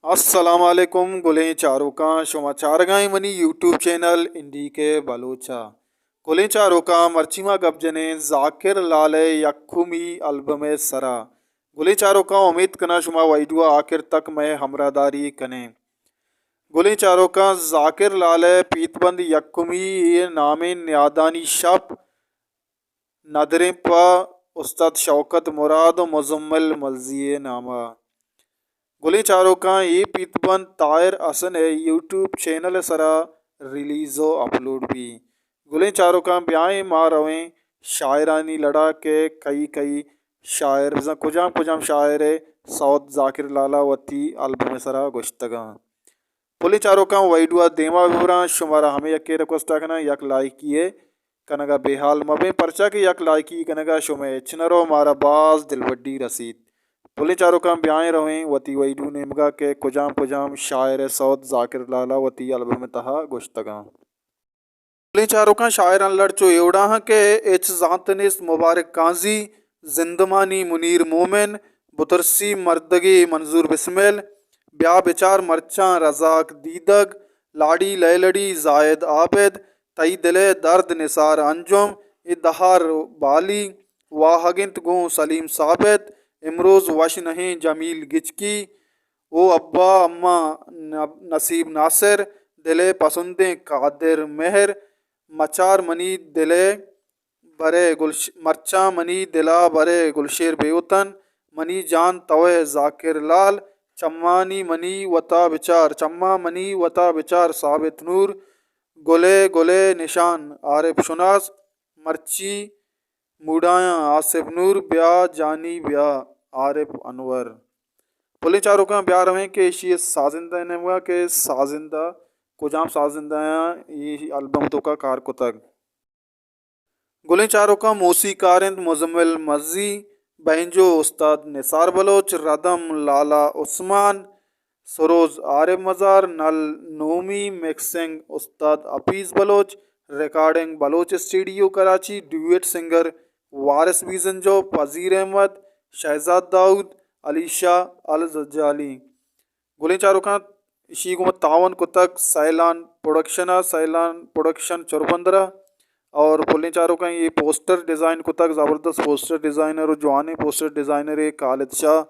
السلام علیکم گلیں چاروکاں، شما چارگائیں منی یوٹیوب چینل انڈی کے بلوچا۔ گلیں چاروکاں، مرچی ما گپ جنیں ذاکر لال ءِ یکمی البم ءِ سرا۔ گلیں چاروکاں، امید کناں شما ویڈیو آخر تک مئے ہمراہداری کنیں۔ گلیں چاروکاں، ذاکر لال ءِ پیت بند یکمی ءِ نامیں نیادانی شپ، ندریں پہ استاد شوکت مراد و مزمل مزی ءِ ناما۔ گلیں چاروکاں، اے پیت بند طاہر حسن ءِ یوٹیوب چینل ءِ سرا ریلیز و اپلوڈ بی۔ گلیں چاروکاں، بیائیں ما رویں شاعرانی لڑا کہ کئی کئی شاعر، بزاں کجام کجام شاعر ءِ سوت ذاکر لالا وتی البم ءِ سرا گوشتگاں۔ پلیں چاروکاں، ویڈیو ءَ دیما ببراں، شمارا ہمے یکے ریکویسٹ ءَ کناں، یک لائکی ءَ کنگا بے حال مبیں، پرچا کہ یک لائکی کنگا شمئے ہچ نہ رو، مارا باز دلبڈی رسیت۔ پلیں چاروکاں، بیائیں رویں وتی ویڈیو نیمگا کہ کجام کجام شاعر ءِ سوت ذاکر لالا وتی البم ءِ تہا گوشتگاں۔ گلیں چاروکاں، شاعران لڑ چو اے وڑا ہاں کہ ہچ زانت نیست مبارک قاضی، زندمانی منیر مومن، بترسی مردگے منظور بسمل، بیا بچار مرچاں رزاق دیدگ، لاڑی لیلڑی زاہد عابد، تئی دل ءِ درد نثار انجم، اے دہار بالی، واہگ انت گوں سلیم ثابت، امروز وش نہ ایں جمیل گچکی، او ابا اماں نب-، نصیب ناصر، دل ءِ پسندیں قادر مہر، مچار منی دل ءِ برے گلش-، مرچاں منی دل ءَ برے گلشیر بے وطن، منی جان تو ئے ذاکر لال، چمانی منی وتا بچار، چماں منی وتا بچار ثابت نور، گل ءِ گل ءِ نشان عارف شناس، مرچی موڈایاں آصف نور، بیا جانی بیا عارف انور۔ پلیں چاروکاں، بیا رویں کہ ایشی ءِ سازندہ ءِ نیمگا کہ سازندہ کجام سازندہ آں اے البم توکا کار کتگ۔ گلیں چاروکاں، موسیقار انت مزمل مزی، بینجو استاد نثار بلوچ، ردم لالا عثمان، سروز عارف مزار، نل نومی، مکسنگ استاد حفیظ بلوچ، ریکارڈنگ بلوچ اسٹوڈیو کراچی، ڈیویٹ سنگر وارث بیزنجو، پذیر احمد، شہزاد داؤد، علی شاہ الزجالی۔ گلیں چاروکاں، اشی گوما تعاون کتگ سیلان پروڈکشن ءَ، سیلان پروڈکشن چربندر ءَ۔ اور پلیں چاروکاں، اے پوسٹر ڈیزائن کتگ، زبردست پوسٹر ڈیزائنر و جوانیں پوسٹر ڈیزائنرے خالد شاہ۔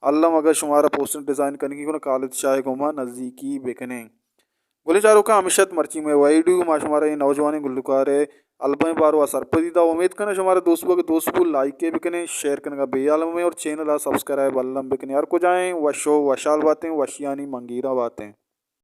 الم اگر شمارا پوسٹر ڈیزائن کنگی کنت، خالد شاہ ءِ گوما نزدیکی بکنیں۔ گلیں چاروکاں، ہمیش ات مرچی مئے ویڈیو۔ ما شمارا اے نوجوانیں گلوکار ءِ البم ءِ باروا سرپدی دا۔ امید کناں شمارا دوست بوگ، دوست بو، لائک ءَ بکنیں، شیئر کنگا بے حال مبیں اور چینل ءَ سبسکرائب الم بکنیں۔ ہر کجائیں وش و وشحال باتیں، وشیانی منگیرا باتیں۔